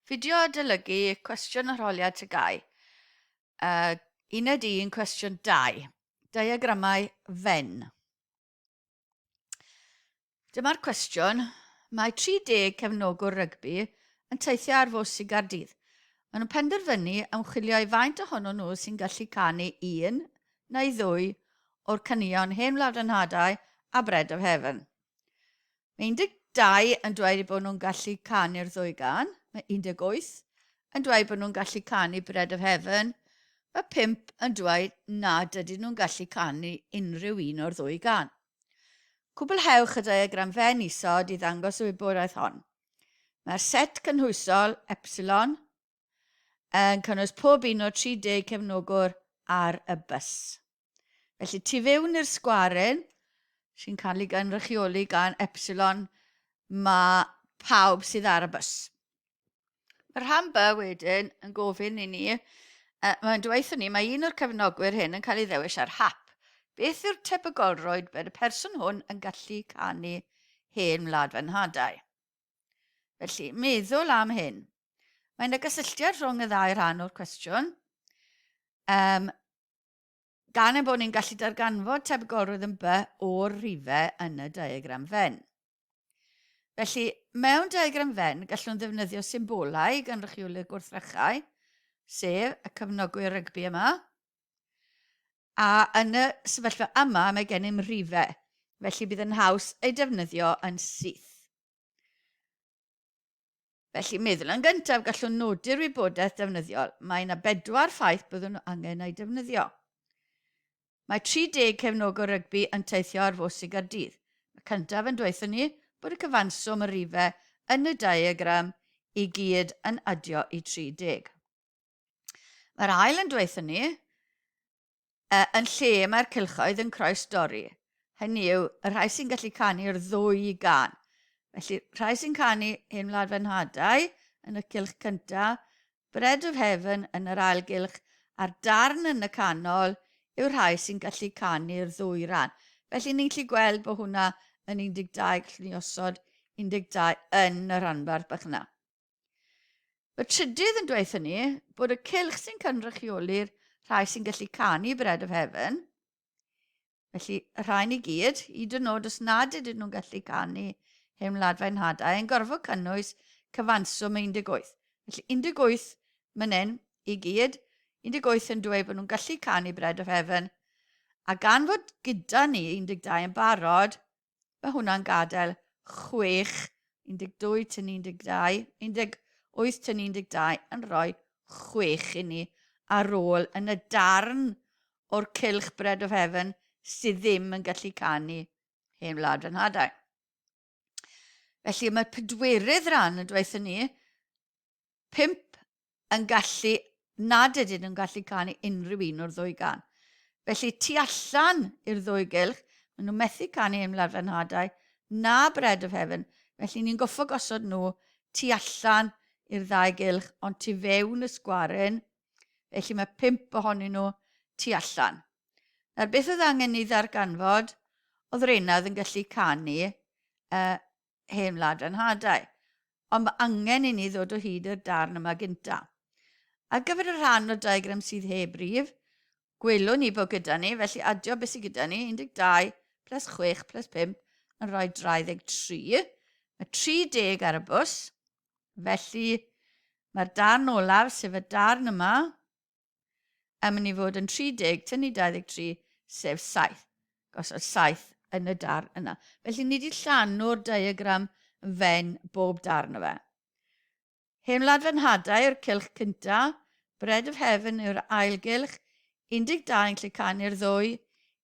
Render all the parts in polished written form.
Fideo adolygu cwestiwn arholiad TGAU. Uh, uned 1, cwestiwn 2. Diagramau Venn. Dyma'r cwestiwn. Mae 30 cefnogwr rygbi yn teithio ar fws i Gaerdydd. Maen nhw'n penderfynu ymchwilio i faint ohonyn nhw sy'n gallu canu un neu ddwy o'r caneuon Hen Wlad fy Nhadau a Bread of Heaven. Mae 12 yn dweud eu bod nhw'n gallu canu'r ddwy gân. Mae 18 yn dweud bod nhw'n gallu canu Bread of Heaven. Mae 5 yn dweud nad ydyn nhw'n gallu canu unrhyw un o'r ddwy gân. Cwblhewch y diagram Venn isod i ddangos y wybodaeth hon. Mae'r set cynhwysol, epsilon, yn cynnwys pob un o'r 30 cefnogwr ar y bws. Felly tu fewn i'r sgwaryn, sy'n cael ei gynrychioli gan epsilon, mae pawb sydd ar y bws. Mae rhan B wedyn yn gofyn i ni, uh, mae'n dweud ni, mae un o'r cefnogwyr hyn yn cael ei ddewis ar hap. Beth yw'r tebygolrwydd bod y person hwn yn gallu canu hen wlad fy nhadau? Felly, meddwl am hyn. Mae yna gysylltiad rhwng y ddau rhan o'r cwestiwn. Um, gan ein bod ni'n gallu darganfod tebygolrwydd yn B o'r rhifau yn y diagram Venn. Felly, mewn diagram Venn, gallwn ddefnyddio symbolau i gynrychioli'r gwrthrychau, sef y cyfnogwyr rygbi yma. A yn y sefyllfa yma, mae gennym rhifau, felly bydd yn haws eu defnyddio yn syth. Felly, meddwl yn gyntaf, gallwn nodi'r wybodaeth defnyddiol. Mae yna bedwar ffaith byddwn angen ei defnyddio. Mae 30 cefnogwr rygbi yn teithio ar fws i Gaerdydd. Mae cyntaf yn dweutho ni bod y cyfanswm y rifau yn y diagram i gyd yn adio i 30. Mae'r ail yn dweutho ni yn lle mae'r cylchoedd yn croes dorri. Hynny yw, y rhai sy'n gallu canu'r ddwy gân. Felly, rhai sy'n canu Hen Wlad Fy Nhadau yn y cylch cyntaf, Bread of Heaven yn yr ail gylch, a'r darn yn y canol yw'r rhai sy'n gallu canu'r ddwy ran. Felly ni'n gallu gweld bod hwnna yn 12, gallwn ni osod 12 yn y rhanbarth bach yna. Mae trydydd yn dweud ni bod y cylch sy'n cynrychioli'r rhai sy'n gallu canu Bread of Heaven, felly y rhain i gyd, hyd yn oed os nad ydyn nhw'n gallu canu Hen Wlad Fy Nhadau, yn gorfod cynnwys cyfanswm 18. Felly 18 man hyn i gyd, 18 yn dweud bod nhw'n gallu canu Bread of Heaven, a gan fod gyda ni 12 yn barod, Mae hwnna'n gadael 6, 12 tyn 12, 18 tyn 12 yn rhoi 6 i ni ar ôl yn y darn o'r cylch Bread of Heaven sydd ddim yn gallu canu hen wlad fy nhadau. Felly mae'r pedwerydd rhan yn dweud ni, 5 yn gallu, nad ydyn nhw'n gallu canu unrhyw un o'r ddwy gân. Felly tu allan i'r ddwy gylch, maen nhw'n methu canu Hymn Fy Nhadau na Bread of Heaven, felly ni'n goffo gosod nhw tu allan i'r ddau gylch, ond tu fewn y sgwaryn, felly mae pump ohonyn nhw tu allan. Nawr beth oedd angen ni ddarganfod, oedd Reynard yn gallu canu uh, hen wlad fy nhadau. Ond mae angen i ni ddod o hyd i'r darn yma gynta. Ar gyfer y rhan o'r diagram sydd heb rif, gwelwn ni bod gyda ni, felly adio beth sydd gyda ni, 12 plus 6 plus 5 yn rhoi 23. Mae 30 ar y bws, felly mae'r darn olaf, sef y darn yma, yn mynd i fod yn 30, tynnu 23, sef 7. Gosod 7 yn y darn yna. Felly ni wedi llanw'r diagram Venn bob darn o fe. Hen Wlad Fy Nhadau yw'r cylch cynta, Bread of Heaven yw'r ail gylch, 12 yn lle canu'r ddwy,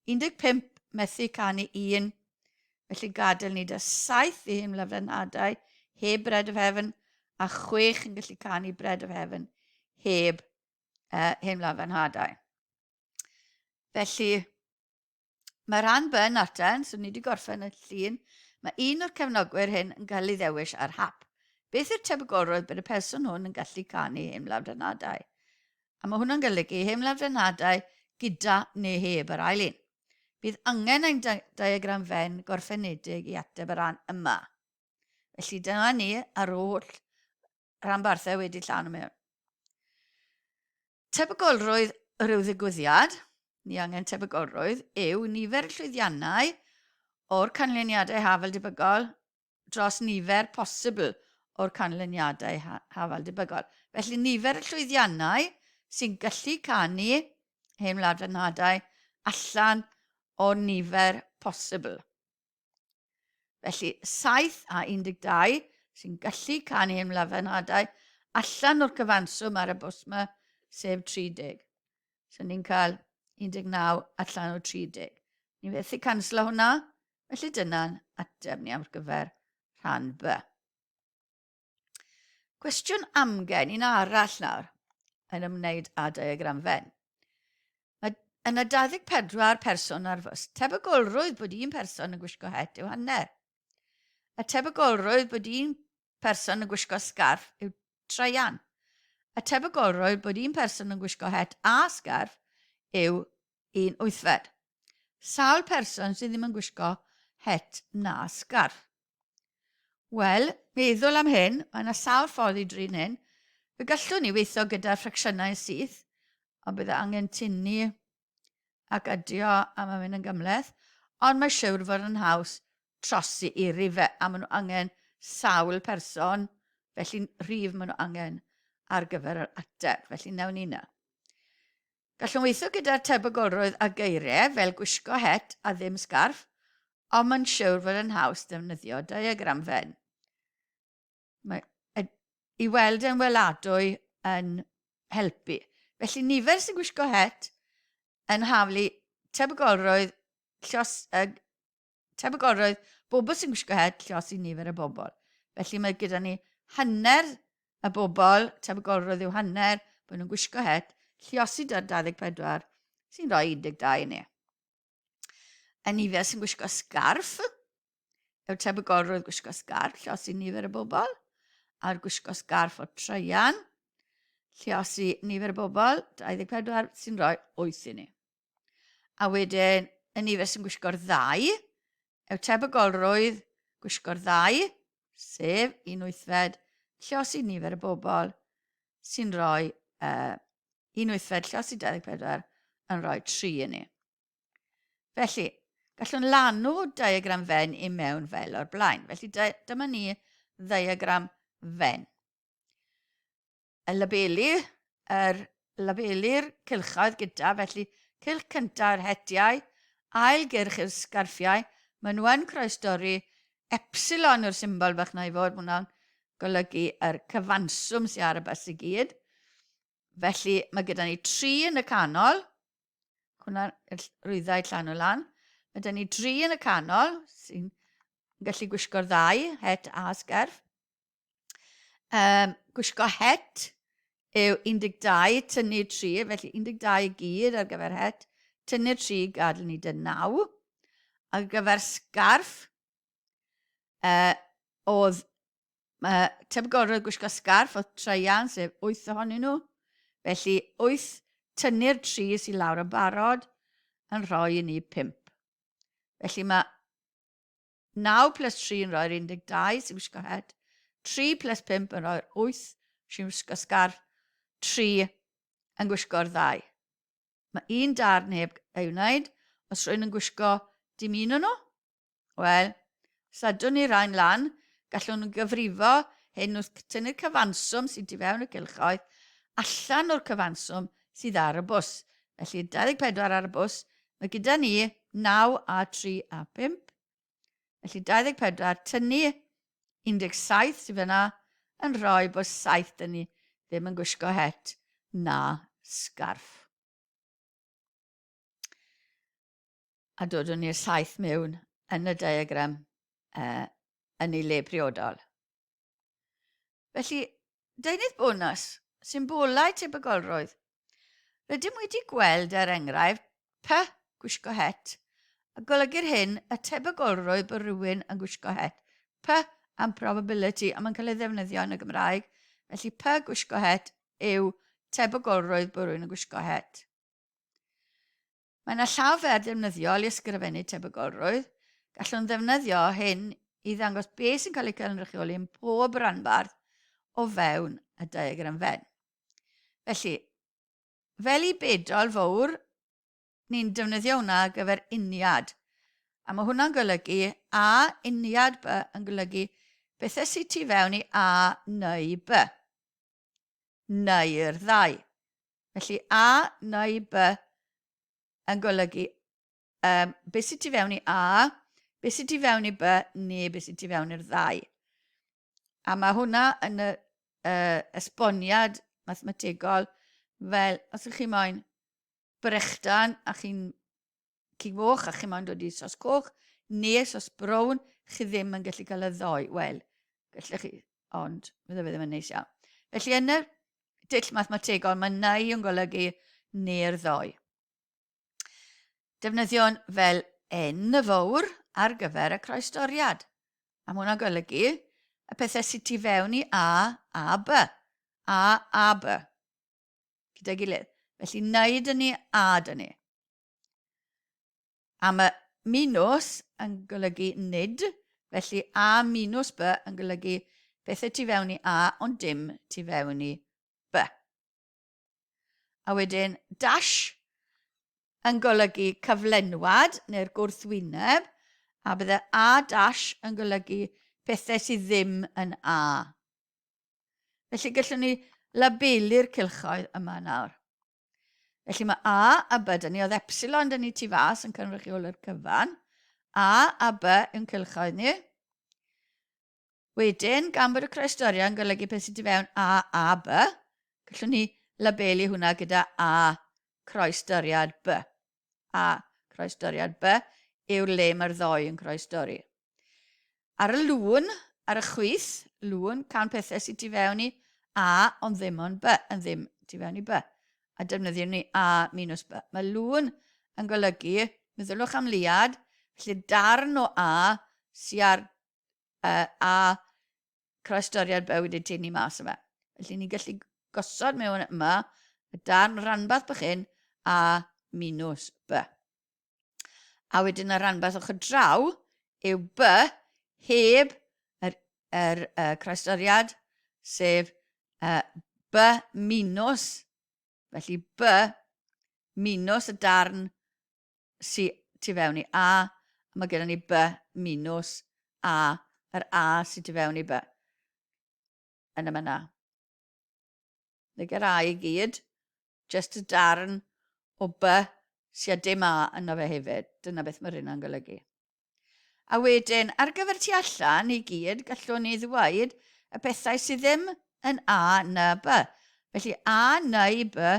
15 methu canu un, felly gadael ni da 7 i Hen Wlad Fy Nhadau heb Bread of Heaven, a 6 yn gallu canu Bread of Heaven heb Hen Wlad Fy Nhadau. Felly, mae rhan B yn arten, so ni wedi gorffen y llun. Mae un o'r cefnogwyr hyn yn cael ei ddewis ar hap. Beth yw'r tebygolrwydd bod y person hwn yn gallu canu Hen Wlad Fy Nhadau? A mae hwnna'n golygu Hen Wlad Fy Nhadau gyda neu heb yr ail un. Bydd angen ein diagram Venn gorffenedig i ateb y rhan yma. Felly dyna ni ar ôl rhanbarthau wedi llanw mewn. Tebygolrwydd rhyw ddigwyddiad, ni angen tebygolrwydd, yw nifer y llwyddiannau o'r canlyniadau hafal debygol dros nifer posibl o'r canlyniadau hafal debygol. Felly nifer y llwyddiannau sy'n gallu canu hen wlad fy nhadau allan o'r nifer posibl. Felly 7 a 12 sy'n gallu canu hen wlad fy nhadau allan o'r cyfanswm ar y bws yma, sef 30. So ni'n cael 19 allan o 30. Ni'n fethu canslo hwnna, felly dyna'n ateb ni am gyfer rhan B. Cwestiwn amgen, un arall nawr, yn ymwneud â diagram Venn. Mae yna 24 person ar fws. Tebygolrwydd bod un person yn gwisgo het yw hanner. Y tebygolrwydd bod un person yn gwisgo sgarff yw traean. Y tebygolrwydd bod un person yn gwisgo het a sgarff yw un wythfed. Sawl person sydd ddim yn gwisgo het na sgarff? Wel, meddwl am hyn, mae yna sawl ffordd i drin hyn. Fe gallwn ni weithio gyda'r ffracsiynau syth, ond bydde angen tynnu ac adio a mae'n mynd yn gymhleth. Ond mae siwr fod yn haws trosi i rifau, a maen nhw angen sawl person, felly rhif maen nhw angen ar gyfer yr ateb. Felly nawn ni na. Gallwn weithio gyda'r tebygolrwydd a geiriau fel gwisgo het a ddim sgarff, ond mae'n siwr fod yn haws defnyddio diagram Venn. Mae i weld yn weladwy yn helpu. Felly nifer sy'n gwisgo het yn haflu tebygolrwydd llos, tebygolrwydd bobl sy'n gwisgo het llos i nifer y bobl. Felly mae gyda ni hanner y bobl, tebygolrwydd yw hanner, bod nhw'n gwisgo het, lliosi 24, sy'n rhoi 12 i ni. Y nifer sy'n gwisgo sgarff, yw'r tebygolrwydd gwisgo sgarff, lliosi nifer y bobl, a'r gwisgo sgarff o treian, lliosi nifer y bobl, 24, sy'n rhoi 8 i ni. A wedyn, y nifer sy'n gwisgo'r ddau, yw tebygolrwydd gwisgo'r ddau, sef un wythfed, lliosi nifer y bobl, sy'n rhoi un wythfed lliosi 24 yn rhoi 3 i ni. Felly, gallwn lanw diagram Venn i mewn fel o'r blaen. Felly, dyma ni ddiagram Venn. Y labelu, yr labelu'r cylchoedd gyda, felly cylch cyntaf yr hetiau, ail gyrch i'r sgarffiau, maen nhw yn croestorri, epsilon yw'r symbol bach na i fod, mae hwnna'n golygu yr cyfanswm sydd ar y bus i gyd. Felly mae gyda ni tri yn y canol, hwnna'r rwyddau llan o lan. Mae gyda ni dri yn y canol, sy'n gallu gwisgo'r ddau, het a sgerf. Gwisgo het yw 12 tynnu 3, felly 12 i gyd ar gyfer het, tynnu 3 gadael ni dy 9. Ar gyfer sgarff, oedd tebygolrwydd gwisgo sgarff oedd traean, sef 8 ohonyn nhw. Felly 8 tynnu'r 3 sy'n lawr yn barod yn rhoi i ni 5. Felly mae 9 plus 3 yn rhoi'r 12 sy'n gwisgo het, 3 plus 5 yn rhoi'r 8 sy'n gwisgo sgarff, 3 yn gwisgo'r ddau. Mae un darn heb ei wneud, os rwy'n yn gwisgo dim un o'n nhw, wel, sydwn ni rhain lan, gallwn gyfrifo hyn wrth tynnu'r cyfanswm sydd tu fewn y cylchoedd allan o'r cyfanswm sydd ar y bws. Felly 24 ar y bws, mae gyda ni 9 a 3 a 5. Felly 24 tynnu 17 sydd fyna yn rhoi bod 7 dyn ni ddim yn gwisgo het na sgarff. A dodwn ni'r 7 mewn yn y diagram yn ei le priodol. Felly, deunydd bonus, symbolau tebygolrwydd. Rydym wedi gweld, er enghraifft, P, gwisgo het, a golygir hyn y tebygolrwydd bod rhywun yn gwisgo het. P am probability, a mae'n cael ei ddefnyddio yn y Gymraeg. Felly P gwisgo het yw tebygolrwydd bod rhywun yn gwisgo het. Mae yna llaw fer defnyddiol i ysgrifennu tebygolrwydd. Gallwn ddefnyddio hyn i ddangos beth sy'n cael ei cynrychioli yn pob rhanbarth o fewn y diagram Venn. Felly, fel i bedol fawr, ni'n defnyddio hwnna ar gyfer uniad. A mae hwnna'n golygu A uniad B yn golygu bethau sydd tu fewn i A neu B. Neu'r ddau. Felly A neu B yn golygu um, beth sydd tu fewn i A, beth sydd tu fewn i B, neu beth sydd tu fewn i'r ddau. A mae hwnna yn y uh, esboniad mathemategol fel, os ydych chi moyn brechdan a chi'n cig moch a chi moyn dod i sos coch neu sos brown, chi ddim yn gallu cael y ddoi. Wel, gallech chi, ond fydde fe ddim yn neis iawn. Felly yn y dull mathemategol, mae neu yn golygu neu'r ddoi. Defnyddion fel N y fawr ar gyfer y croestoriad. A mae hwnna'n golygu y pethau sydd tu fewn i A, A, B. A, A, B. Gyda'i gilydd. Felly neu dyn ni, A dyn ni. A mae minws yn golygu nid, felly A minus B yn golygu pethau tu fewn i A, ond dim tu fewn i B. A wedyn dash yn golygu cyflenwad neu'r gwrthwyneb, a bydde A dash yn golygu pethau sydd ddim yn A. Felly gallwn ni labelu'r cylchoedd yma nawr. Felly mae A a B dyn ni, oedd epsilon dyn ni tu fas yn cynrychioli'r cyfan. A a B yw'n cylchoedd ni. Wedyn, gan bod y croestoriad yn golygu peth sydd tu fewn A a B, gallwn ni labelu hwnna gyda A croestoriad B. A croestoriad B yw'r le mae'r ddoi yn croestorri. Ar y lŵn, ar y chwith, lŵn, cawn pethau sydd tu fewn i A ond ddim ond B, yn ddim tu fewn i B. A defnyddiwn ni A minus B. Mae lŵn yn golygu, meddyliwch am liad, felly darn o A sydd ar uh, a croestoriad bywyd ei tynnu mas yma. Felly ni'n gallu gosod mewn yma y darn rhanbarth bach hyn a minus B. A wedyn y rhanbarth ochr draw yw B heb yr, yr uh, croestoriad, sef uh, B minus, felly B minus y darn sy tu fewn i A, a mae gyda ni B minus A, yr A sy tu fewn i B. Yn y myna. Nag yr A i gyd, just y darn o B sy a dim A yno fe hefyd. Dyna beth mae'r hynna'n golygu. A wedyn, ar gyfer tu allan i gyd, gallwn ni ddweud y pethau sydd ddim yn A na B. Felly A neu B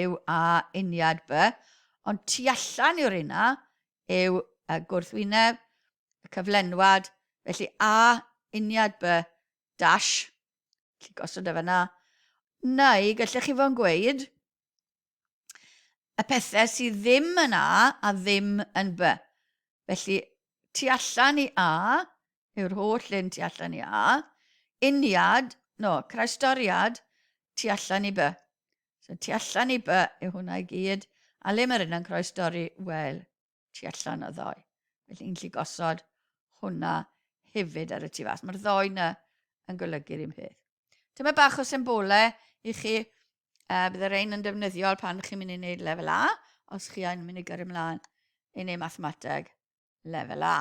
yw A uniad B, ond tu allan yw'r una yw y gwrthwyneb, y cyflenwad, felly A uniad B dash, felly gosod e fyna, neu gallech chi fod yn gweud y pethau sydd ddim yn A a ddim yn B. Felly, tu allan i A, yw'r holl lun tu allan i A, uniad, no, croestoriad, tu allan i B. So tu allan i B yw hwnna i gyd, a le mae'r un yn croestorri? Wel, tu allan o ddoi. Felly ni'n gallu gosod hwnna hefyd ar y tu fas. Mae'r ddoi yna yn golygu'r un peth. Dyma bach o symbolau i chi. Bydd y rhain yn defnyddiol pan chi'n mynd i wneud lefel A, os chi yn mynd i gyrru ymlaen i wneud mathemateg lefel A.